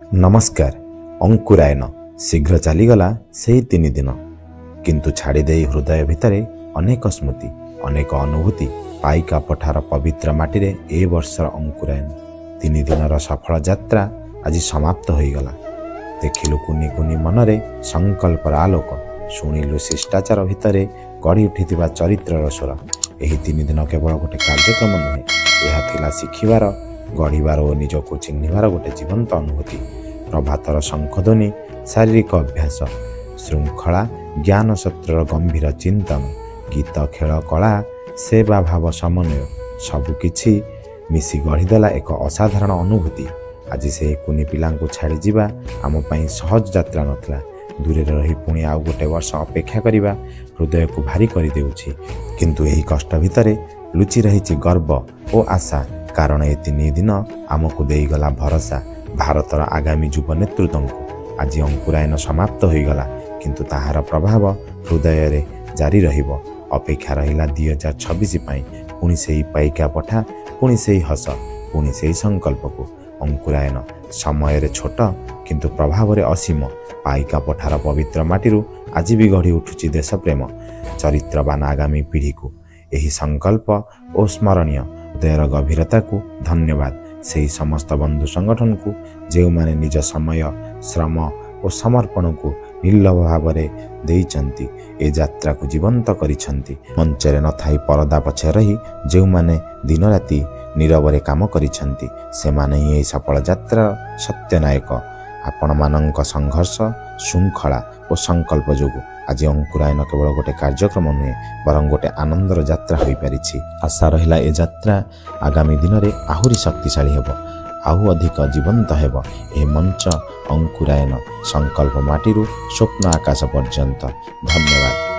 ନମସ୍କାର। ଅଙ୍କୁରାୟନ ଶୀଘ୍ର ଚାଲିଗଲା ସେହି 3 ଦିନ, କିନ୍ତୁ ଛାଡ଼ିଦେଇ ହୃଦୟ ଭିତରେ ଅନେକ ସ୍ମୃତି, ଅନେକ ଅନୁଭୂତି। ପାଇକା ପଠାର ପବିତ୍ର ମାଟିରେ ଏ ବର୍ଷର ଅଙ୍କୁରାୟନ 3 ଦିନର ସଫଳ ଯାତ୍ରା ଆଜି ସମାପ୍ତ ହୋଇଗଲା। ଦେଖିଲୁ କୁନି କୁନି ମନରେ ସଂକଳ୍ପର ଆଲୋକ, ଶୁଣିଲୁ ଶିଷ୍ଟାଚାର ଭିତରେ ଗଢ଼ି ଉଠିଥିବା ଚରିତ୍ରର ସ୍ୱର। ଏହି 3 ଦିନ କେବଳ ଗୋଟେ କାର୍ଯ୍ୟକ୍ରମ ନୁହେଁ, ଏହା ଥିଲା ଶିଖିବାର, ଗଢ଼ିବାର ଓ ନିଜକୁ ଚିହ୍ନିବାର ଗୋଟେ ଜୀବନ୍ତ ଅନୁଭୂତି। ପ୍ରଭାତର ଶଙ୍ଖଧ୍ୱନି, ଶାରୀରିକ ଅଭ୍ୟାସ, ଶୃଙ୍ଖଳା, ଜ୍ଞାନ ସତ୍ରର ଗମ୍ଭୀର ଚିନ୍ତନ, ଗୀତ, ଖେଳ, କଳା, ସେବା ଭାବ, ସମନ୍ୱୟ, ସବୁକିଛି ମିଶି ଗଢ଼ିଦେଲା ଏକ ଅସାଧାରଣ ଅନୁଭୂତି। ଆଜି ସେହି କୁନି ପିଲାଙ୍କୁ ଛାଡ଼ିଯିବା ଆମ ପାଇଁ ସହଜ ଯାତ୍ରା ନଥିଲା। ଦୂରରେ ରହି ପୁଣି ଆଉ ଗୋଟେ ବର୍ଷ ଅପେକ୍ଷା କରିବା ହୃଦୟକୁ ଭାରି କରିଦେଉଛି। କିନ୍ତୁ ଏହି କଷ୍ଟ ଭିତରେ ଲୁଚି ରହିଛି ଗର୍ବ ଓ ଆଶା, କାରଣ ଏ 3 ଦିନ ଆମକୁ ଦେଇଗଲା ଭରସା, ଭାରତର ଆଗାମୀ ଯୁବ ନେତୃତ୍ୱଙ୍କୁ। ଆଜି ଅଙ୍କୁରାୟନ ସମାପ୍ତ ହୋଇଗଲା, କିନ୍ତୁ ତାହାର ପ୍ରଭାବ ହୃଦୟରେ ଜାରି ରହିବ। ଅପେକ୍ଷା ରହିଲା 2026 ପାଇଁ, ପୁଣି ସେଇ ପାଇକା ପଠା, ପୁଣି ସେଇ ହସ, ପୁଣି ସେଇ ସଂକଳ୍ପକୁ। ଅଙ୍କୁରାୟନ ସମୟରେ ଛୋଟ, କିନ୍ତୁ ପ୍ରଭାବରେ ଅସୀମ। ପାଇକା ପଠାର ପବିତ୍ର ମାଟିରୁ ଆଜି ବି ଗଢ଼ି ଉଠୁଛି ଦେଶପ୍ରେମ, ଚରିତ୍ରବାନ ଆଗାମୀ ପିଢ଼ିକୁ। ଏହି ସଂକଳ୍ପ ଓ ସ୍ମରଣୀୟ ହୃଦୟର ଗଭୀରତାକୁ ଧନ୍ୟବାଦ ସେହି ସମସ୍ତ ବନ୍ଧୁ ସଂଗଠନକୁ, ଯେଉଁମାନେ ନିଜ ସମୟ, ଶ୍ରମ ଓ ସମର୍ପଣକୁ ନିର୍ଲୋଭ ଭାବରେ ଦେଇଛନ୍ତି, ଏ ଯାତ୍ରାକୁ ଜୀବନ୍ତ କରିଛନ୍ତି। ମଞ୍ଚରେ ନଥାଇ ପରଦା ପଛରେ ରହି ଯେଉଁମାନେ ଦିନରାତି ନୀରବରେ କାମ କରିଛନ୍ତି, ସେମାନେ ହିଁ ଏହି ସଫଳ ଯାତ୍ରାର ସତ୍ୟନାୟକ। ଆପଣମାନଙ୍କ ସଂଘର୍ଷ, ଶୃଙ୍ଖଳା ଓ ସଂକଳ୍ପ ଯୋଗୁଁ ଆଜି ଅଙ୍କୁରାୟନ କେବଳ ଗୋଟେ କାର୍ଯ୍ୟକ୍ରମ ନୁହେଁ, ବରଂ ଗୋଟେ ଆନନ୍ଦର ଯାତ୍ରା ହୋଇପାରିଛି। ଆଶା ରହିଲା ଏ ଯାତ୍ରା ଆଗାମୀ ଦିନରେ ଆହୁରି ଶକ୍ତିଶାଳୀ ହେବ, ଆଉ ଅଧିକ ଜୀବନ୍ତ ହେବ। ଏହି ମଞ୍ଚ ଅଙ୍କୁରାୟନ, ସଂକଳ୍ପ ମାଟିରୁ ସ୍ୱପ୍ନ ଆକାଶ ପର୍ଯ୍ୟନ୍ତ। ଧନ୍ୟବାଦ।